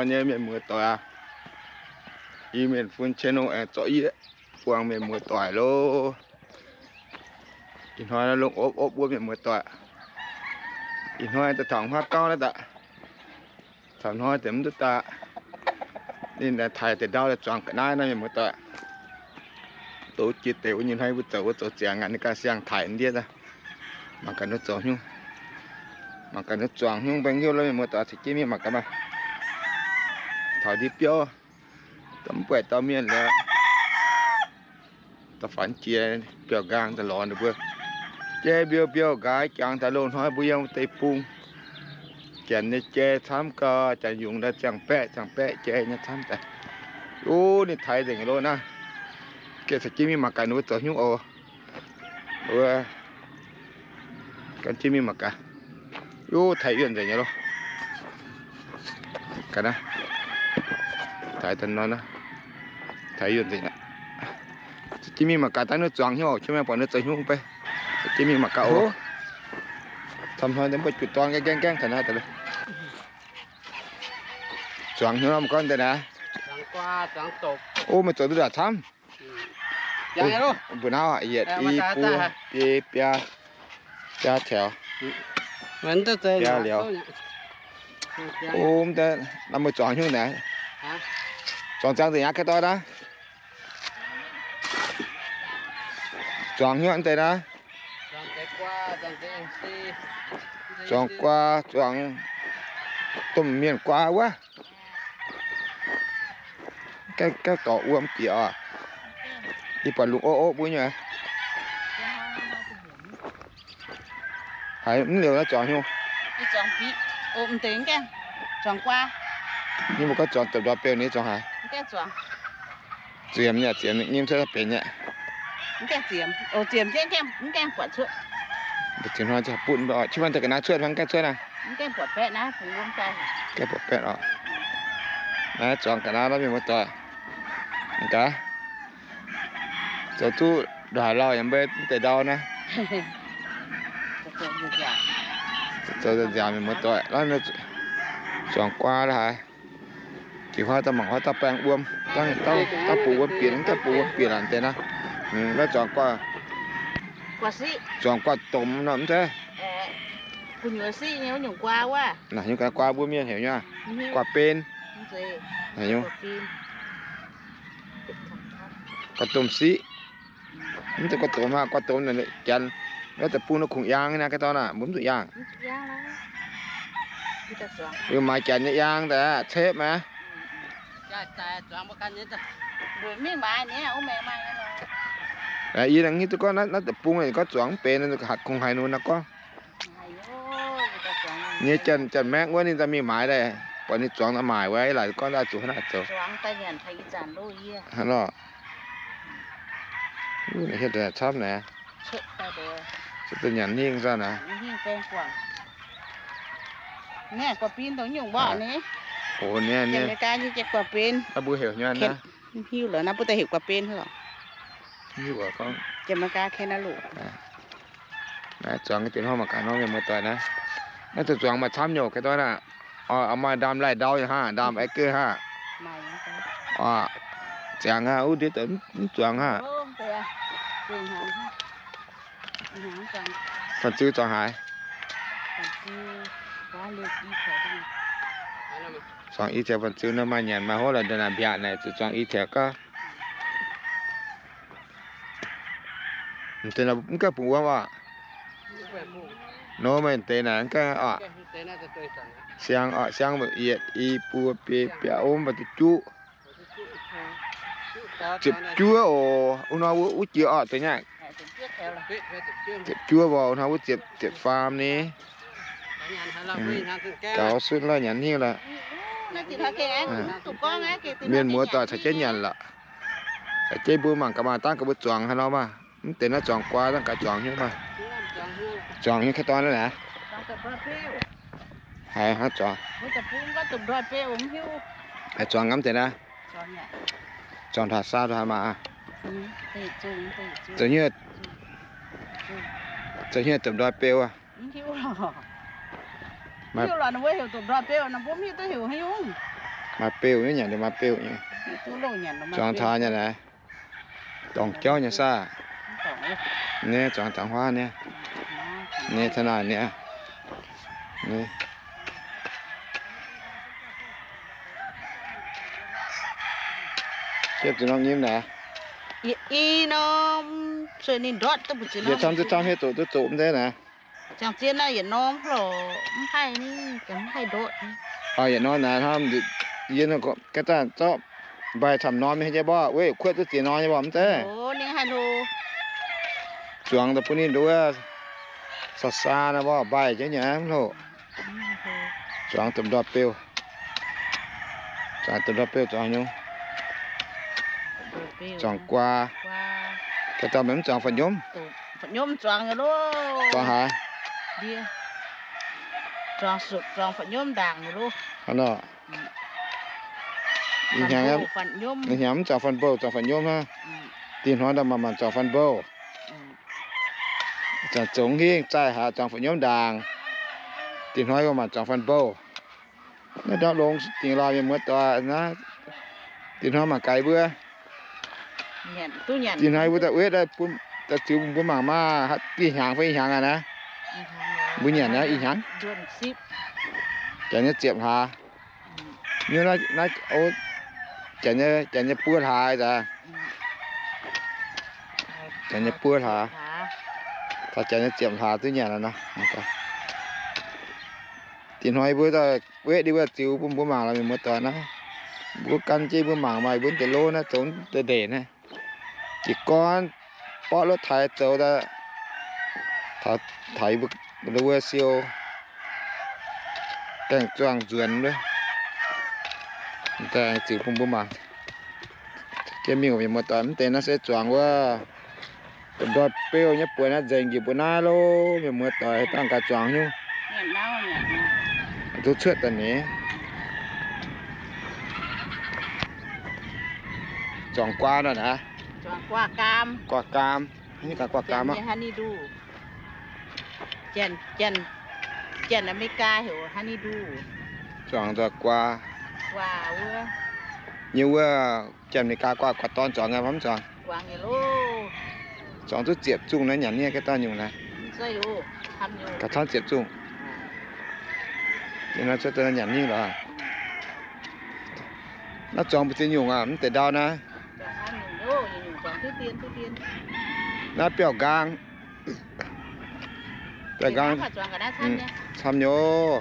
Hnoi nyei mienh muoz-doic aac, yie mienh fun channel aengx zorqv yie buangh mienh muoz-doic loh. Ih hnoi longc opv opv wuov mienh muoz-doic. Ih hnoi daaih taux hmuangv gauv naaiv daaih, taux hnoi deix mv duqv daaih. Ninh taaih deix ndau daaih zuangx ga'naaiv naaiv mienh muoz-doic. Doqc jiex deix wuov nyei hnoi mbuo zoux, mbuo zoux ziangx aqv, ninh ganh siang-taaix ndiev daaih. Mangc gaax ninh zoux hnyouv, mangc gaax ninh zuangx hnyouv mbaengx hnyouv lorqc mienh muoz-doic, caux jienv mingh mangc gaax maah. Taux ndiev biauv, mv buatc dauh mienh lorqc. Da'faanh jiex biauv-nqaang daaih lorz ninh mbuo. Jai mbiouh mbiouh nqaaix jangx daaih loz-hnoi mbuo yiem deic-bung. Janx nyei jai camv gau, janx yungz daaih ziangh baeqv ziangh baeqv jai nyei camv daaih. Ov, ninh taaix nzengc loh naaiv. Gengh caux jienv mingh mangc gaax ninh mbuo zoux hnyouv oc. Wuov, gan jienv mingh mangc gaax. Ov, taaix yuonh nzengc nyei loh. Gaax naaiv, taaix daaih nor naaiv, taaix yuonh nzengc aqv. Caux jienv mingh mangc gaax dangh ninh zuangx hnyouv, qiemx mangc buatc ninh zoux hnyouv mv bei. Caux jienv mingh mangc gaax oc. Camv hnoi mbuo juqc dorn gaengh gaengh taux naaiv daaih. Zuangx hnyouv nor mv gorngv deix naaiv. Ov, meih zoux duqv ndaangc camv. Mbuo naaiv yietc i buo biei biaa, biaa taux, biaa liuz. Ov, mv deix naaiv meih zuangx hnyouv naaiv. Zuangx ziangx nzengc aqv, kaaix doiv naaiv. Zuangx hnyouv mv deix naaiv. Zuangx guaa, zuangx domh mienh guaa wuov. Gauh dorc wuom bieqc oc. Yie buatc lungh opv opv wuov nyei. Haiz mv liuz naaiv zuangx hnyouv. Nyei mbuo gorngv zuangx dopc ndor beu ni zuangx haaix? Ziemx nyei, ziemx nyei, mv cuotv benx nyei. Mbu'ziex hnoi ziouc butv mv baac oc, qiex mangc daaih ga'naaiv cuotv fai mv gaengh cuotv naaiv? Gaengh buatc baeqv oc. Naaiv zuangx ga'naaiv naaiv mienh muoz-doic. Gaax, zoux duqv ndongc haaix lauh yaac mbuo mv deix ndau naaiv. Zoux nziaauc mienh muoz-doic, zuangx guaa la'haaix. Jiex huaav daaih mangc huaav dauh baengh wuom, dangh bungx wuom bieqc, dangh bungx wuom bieqc laanh deix naaiv. Naaiv zuangx guaa, zuangx guaa domh nor mv zeiz. Naaiv nyungc ga'naaiv guaa mbuo mienh heuc nyei guaa ben. Guaa domh siqv. Mv zeiz guaa domh aqv, guaa domh naaic janx, naaiv deic-bung naaiv kungx yaang naaiv, ga'naaiv dorn aah, mbuo mv zuqc yaangh. Mbuo maaiz janx nyei yaang daaih cepv maah. Yie hiuv duqv gorngv naaiv deic-bung gorngv zuangx mv benx, kungx haiz nor naaiv gorngv. Nyei janx, janx-maengv wuov ninh daaih mingh maaiz daaih, buatc ninh zuangx daaih maaic wuov, laaic gorngv daaih zuqc hnangv naaic zoux. Hnangv nor. Hietv daaih camv naaic. Nyanc hingh zangv naaic. Ov, naaiv, naaiv mbuo heuc nyei naaiv. Mv hiuv lorqc, naaiv mbuo daaih heuc guaax ben lorqc. Mv hiuv lorqc gorngv. Naaiv zuangx deix hnoi mangc gaax nor, mienh muoz-doic naaiv. Naaiv zuqc zuangx maaih camv nyei, ga'naaiv dorn aah. Oc, maaih ndaamv-laih ndau nyei hnangv, ndaamv-aeqv geh hnangv. Oc, ziangx aqv, wuov ndiev deix mv zuangx aqv. Fanh ziu zuangx haaix? Zuangx i caux fanh ziu nor maaih nyanc maaih hopv lorqc, ndongc naaic mbiaatc naaic zuqc zuangx i caux gaav. Mv gaengh bungx wuom oc. Nor meih deix naaic mv gaengh oc. Siang oc, siang yietc i buo biei biaa, o, mv baac duqv juqv. Ziepc juov oc. Wuov nor wuov jiex oc, deix nyei. Ziepc juov oc, wuov nor wuov ziepc, ziepc faam ni. Gaux sun lorh, nyanc hingh lorh. Mienh muoz-doic caux jienv nyanc lorqc. Caux jienv mbuo mangc gaax maah, dangv gaax mbuo zuangx haaix nor maah. Mv deix naaiv zuangx guaa, dangv gaax zuangx hnyouv maah. Zuangx hnyouv ga'naaiv dorn naaiv. Haiz hnangv zuangx. Haiz zuangx ngamv deix naaiv. Zuangx taux saau taux haaix maah. Zoux hnyouv, zoux hnyouv dopc ndoi beu aqv. Maaih beuh nyei, nyanc liuz maaih beuh nyei. Zuangx taux nyei naaic. Dorngc jauv nyei saah? Nyei zuangx taux huaav nyei. Nyei taux naaic nyei. Nyei. Hietv zuqc norm nyim naaic. Yie norm, sueih ninh ndortv duqv mbu'ziex norm. Yie camv duqv camv hietv zoqc duqv zoqc mv deix naaic. Ziangh zien naaiv yietc norm loc, mv haih ni, mv haih ndortv. Yietc norm naaic hnamv yie ga'daaih zorqv mbaih camv norm nyei mborqv, weic kuotv duqv ziex norm nyei mborqv mv zeiz. Zuangx daaih bun ninh nduov, saa saa naaiv mborqv mbaih jienv nyei mv loc. Zuangx domh ndortv beuh. Zuangx domh ndortv beuh zuangx nyungc. Zuangx guaa. Ga'daaih meih mv zuangx fa'nyomv? Fa'nyomv zuangx nyei loh. Zuangx haaix? Zuangx sutc, zuangx fa'nyomv ndaangc nyei loh. Hnangv nor. Ih hnyangx, ih hnyangx mv zuangx fan bouh, zuangx fa'nyomv hnangv. Dinh hnoi daaih manc-manc zuangx fan bouh. Zuangx zongx hingh zaih haaix zuangx fa'nyomv ndaangc. Dinh hnoi manc-manc zuangx fan bouh. Naaiv ndortv longx dingc lorh mienh muoz doic naaiv. Dinh hnoi mangc gaax mbuo. Dinh hnoi mbuo daaih wetv daaih bun, daaih ziux bun mbuo mangc maah, ih hnyangx fai ih hnyangx aqv naaiv. Mbuo nyanc naaiv ih hnyangx. Janx nyei ziepc hlaax. Janx nyei, janx nyei buo hlaax aqv. Janx nyei buo hlaax. Taux janx nyei ziepc hlaax duqv nyanc aqv nor. Dinh hnoi mbuo daaih wetv ninh mbuo ziux bun mbuo mangc lorh mienh muoz doic naaiv. Mbuo gan jienv mbuo mangc maaih mbuo deix lov naaiv, zoux deix ndeic naaiv. Jiez gorn borqv รถไถ zoux daaih, taux taux wuov siou gaengh zuangh nzuonx wuov. Daaih ziux bun mbuo mangc. Jienv mingh mienh muoz doic, mv deix naaiv se zuangx wuov, domh ndortv beuh nyei buonc naaiv nzengc njiec mbuo naaiv loh mienh muoz doic, dangh gaax zuangx nyungc. Duqv cuotv daaih nyei. Zuangx guaa nor naaiv. Guaa gaam. Guaa gaam aqv. Janx-America heuc honeydew. Zuangx nzoih guaa. Nyei wuov Janx-America guaa, guaa dorn zuangx nyei mv zuangx? Zuangx duqv ziepc zungh naaiv nyanc nie ga'daaih nyungc naaiv. Ga'camv ziepc zungh. Yie naaiv cuotv daaih nyanc nie lorqc. Naaiv zuangx mbu'ziex nyungc aqv, mv deix ndau naaiv. Naaiv biauv nqaang. Biauv nqaang camv nyei.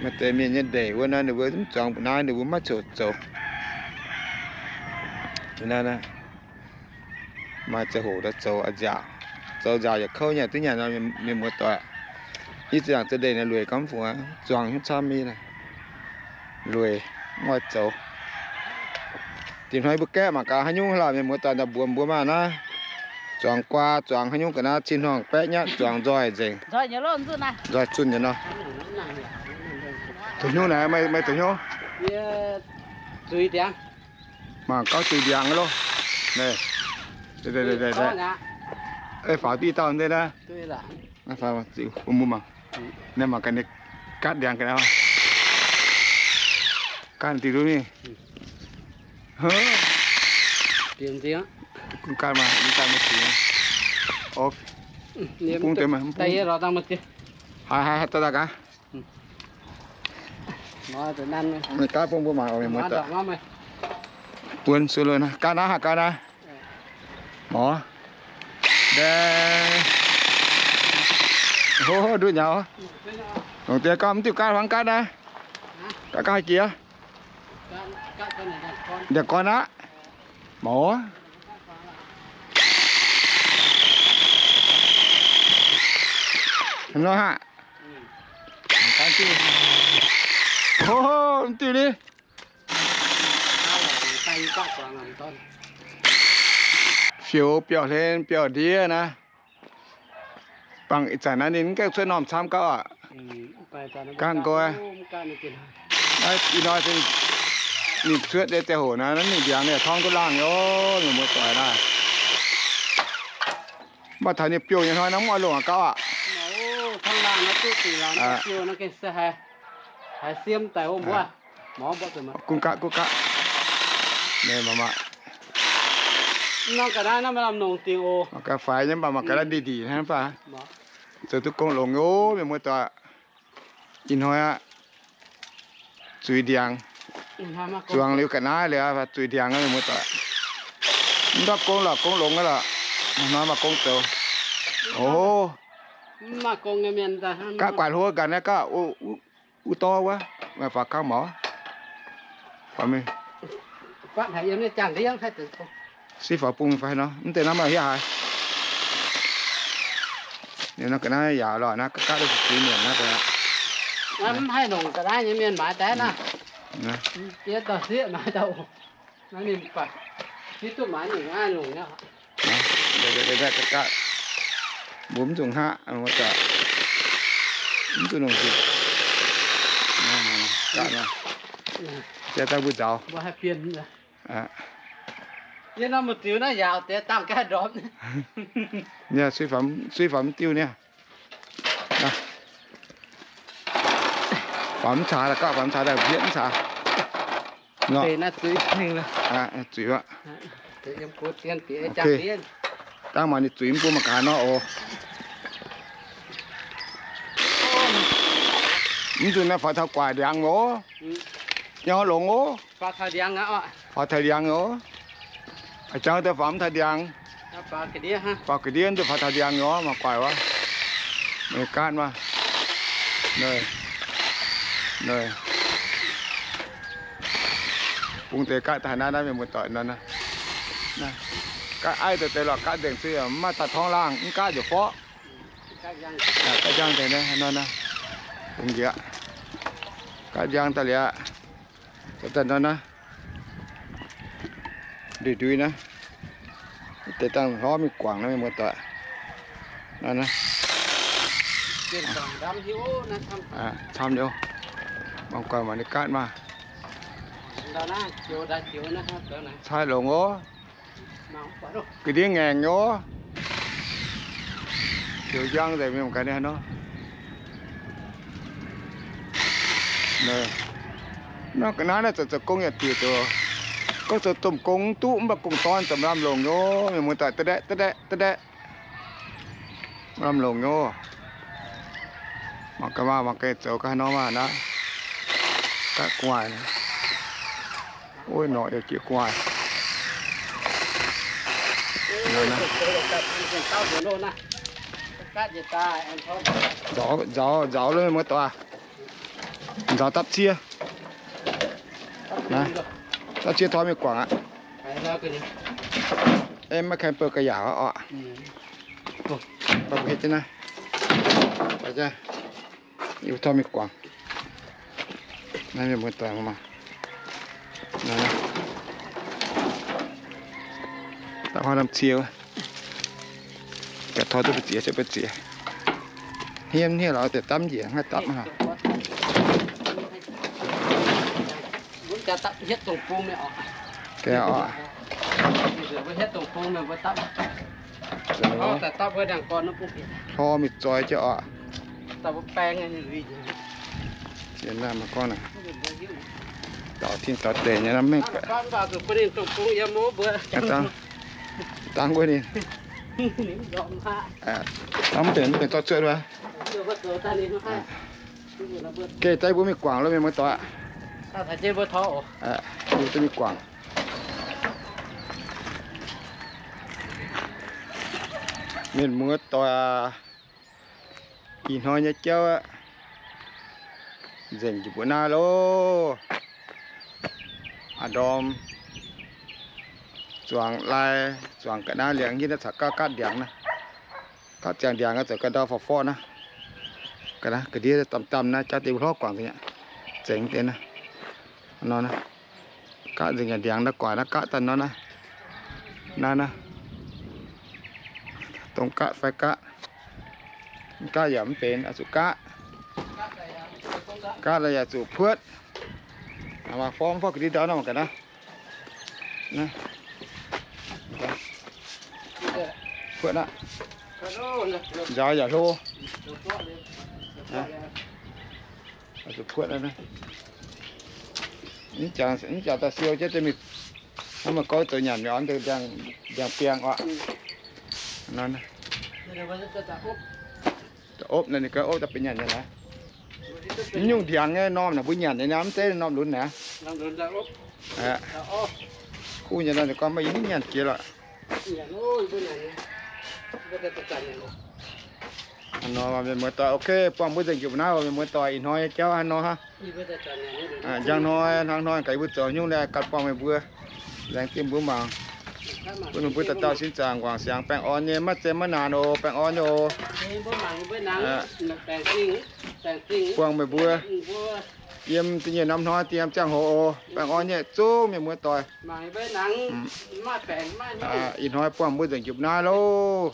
Maaih deix mienh nyei ndeic wuov naaiv ninh mbuo mv zuangx mbuo naaiv, ninh mbuo maiv ziouc zoux. Naaiv maaih ziangh hoc daaih zoux nziaauc, zoux nziaauc yaac kouv nyei, duqv nyanc nor mienh muoz doic. Yie ziangh za'ndeic naaiv lueic gamv fungx, zuangx hnyouv camv nyei. Lueic, mv oix zoux. Dinh hnoi mbuo gaeqv mangc gaax haaix nyungc lorqc mienh muoz doic, mbuox mbuo maah naaiv. Zuangx guaa, zuangx haaix nyungc ga'naaiv cin-hnorngh baeqv nyatv, zuangx nzoih nzengc. Nzoih zunh nyei nor. Zoux hnyouv naaiv, meih zoux hnyouv? Mangc gauh zuiz ndiangx loh. Faaux diqv dauh deix naaiv. Mangc gaax ninh gaatv ndiangx ga'naaiv. Gaatv diuh duqv mingh. Gaatv maah, gaatv maiv zuiz. Bung deix maah, bung. Haaix haaix daaih gaax. Meih gaatv bung mbuo mangc oc, mienh muoz doic. Buonv sueih loh naaiv, gaatv naaiv haaix gaatv naaiv. Mor. Daaih. Ho, ho, nduqc nyaux. Longc deix gauh mv diuh gaatv hmuangx gaatv naaiv. Gaatv gauh haaix jiex? Ndiangx-gorn aqv. Mor. Hnangv nor haic. Ho, ho, mv diuh ni. Fioux biauv hlen biauv ndiev naaiv. Bangc ih zanc naaiv ninh mv gaengh cuotv normh camv gauv aqv. Gaengh nqoi. Naaiv ih hnoi se ninh cuotv nyei ziangh hoc naaiv, naaiv mingh ndiangx ninh torngv duqv laangh nyei oc, mienh muoz doic naaiv. Mv baac taux ninh biouh nyei hnoi naaiv mv oix longc gauv aqv. Gunv gaqv, gunv gaqv. Mangc gaax faix nyei mv baac mangc gaax naaiv ndih ndih hnangv mv baac. Zoux duqv gong longx nyei, mienh muoz-doic. Ih hnoi aqv, zuiz ndiangx. Zuangx liuz ga'naaiv liuz zuiz ndiangx, mienh muoz-doic. Mv ndortv gong lorqc, gong longx aqv lorqc. Ih hnoi maaih gong zoux. Ov, gaqv guaix hlo ganh naaiv gaqv, uv dorv wuov, faaux kangv maux. Siv faaux bung fai nor, mv deix naaiv maaih hiav haic. Ninh nor ga'naaiv yaac lorqc naaiv, ga'naaiv duqv zuiz mienc naaiv deix. Mv haih longc ga'naaiv nyei mienh maaiz daaih naaiv. Diev dorh sieqv maaiz daaih oc. Naaiv ninh baac hiuv duqv maaiz longc naaiv longc nyei. Mbuo mv zuqc hngaqv, mv zuqc longc nzunc. Gaqv nor, jai daaih mbuo nzaaux. Yie nor mv ziux naaiv yaauc deix dangh gaax ndorm. Suiv faaux mv diuh niaa. Faaux mv caax, gaqv faaux mv caax, daaih mbietv mv caax. Zuiz aqv. Dangh maac ninh zuiz mv bun mangc gaax nor oc. Mv nzunc naaiv faaux taux guaic ndiangx oc. Nyei longx oc. Faaux taux ndiangx oc. A'jangv daaih faaux mv taux ndiangx. Faaux ga'ndiev daaih faaux taux ndiangx nyei oc, mangc guaic wuov. Meih gaatv maah. Bung deix gaatv daaih naaiv, naaiv mienh muoz-doic nor. Gaatv aiv deix deix lorqc, gaatv nzengc se mv maaih daaih torngv laangh, mv gaatv njiec forv. Gaatv njang deix naaiv nor, bung njiec. Gaatv njang daaih liuz, daaih nor naaiv. Ndui-ndui naaiv. Deix dangh hlorv mingh guangc naaiv, mienh muoz-doic. Naaiv naaiv. Camv liuz. Mangc guaax mangc ninh gaatv maah. Cai longx oc. Ga'ndiev ngaengc nyei oc. Ziouc njang nzengc mingh mangc gaax ninh haaix nor. Nor ga'naaiv naaiv zoux zoux gong yaac diuc zoux. Gorngv zoux domh gong mv duqv mv baac gong-dorn zoux maiv lamh longc nyei oc. Mienh muoz-doic, da'daeqv da'daeqv. Maiv lamh longc nyei oc. Mangc gaax maah, mangc gaax zoux ga'naaiv nor maah naaiv. Gaatv gu'nguaaic. Ov, norqc yaac jiex gu'nguaaic. Nzaaux, nzaaux, nzaaux lo mienh muoz-doic. Nzaaux dapv cie. Dapv cie tov mingh guangc aqv. Maiv kengx beu ga'yaauc oc. Mbuo hietv jienv naaiv. Yie mbuo tov mingh guangc. Naaiv mienh muoz-doic maah. Dapv hnoi lamh cie wuov. Ga'tov duqv mbu'ziex se mbu'ziex. Hniev hniev lorz deix dapv njiec haaix dapv hnangv. Tor mingh zoih jienv oc. Ziex naamh gorngv naaic, daaux tin daaux deic nyei mv mengh baeqc. Dangh wuov ninh, mv benx, mv benx zorqv cuotv wuov. Geh daaih mbuo mingh guangc lo mienh muoz-doic. Mbuo mingh guangc. Mienh muoz-doic aac, ih hnoi nyei jauv aqv, nzengc njiec mbuo naaiv loh. Aav ndorm zuangx lai, zuangx ga'naaiv liangx hietv naaiv caux gaatv gaatv ndiangx naaiv. Gaatv ziangx ndiangx zoux ga'ndau forv-forv naaiv. Ga'ndiev damh damh naaiv jaav deix mbuo hlorv guangc nzengc aqv. Zengx deix naaiv. Nor naaiv, gaatv nzengc ndiangx naaiv guangc naaiv gaatv daaih nor naaiv. Naaiv naaiv, dongh gaatv fai gaatv, gaatv yaac mv benx, oix zuqc gaatv. Gaatv lorz yaac zuqc puotv. Maaih forv mv forv ga'ndiev ndau nor mangc gaax naaiv. Puotv aqv. Nzaaux yaac hlo. Oix zuqc puotv naaiv. Mv jangx daaih siou jienv deix mingh, hnangv meih gorngv zoux nyanc mingh oc, ndiangx-biangh oc. Opv naaiv ninh ganh opv daaih benx nyanc nyei naaiv. Mv nyungc ndiangx nyei norm naaic mbuo nyanc nyei naaiv, mv zeiz norm lunx naaiv. Kuv nyei nor ninh gorngv maaih yie mv nyanc jiex lorqc. Nor mienh muoz-doic, ok, buangh mbuo nzengc jiex mbuo naaiv oc mienh muoz-doic, ih hnoi nyei jauv hnangv nor hnangv. Njang hnoi hnangv hnoi gaax yie mbuo zoux nyungc naaiv ganh buangh meih mbuo. Laengz zingh mbuo mangc. Bun meih mbuo dauh dauh sin zaangc wangc siangx baengh orn nyei, maiv zeiz maiv naanc oc, baengh orn nyei oc. Buangh meih mbuo yiem da'nyeic norm hnoi da'nyeic norm ziangh hoc oc, baengh orn nyei zungv mienh muoz-doic. Ih hnoi buangh mbuo nzengc jiex mbuo naaiv loh.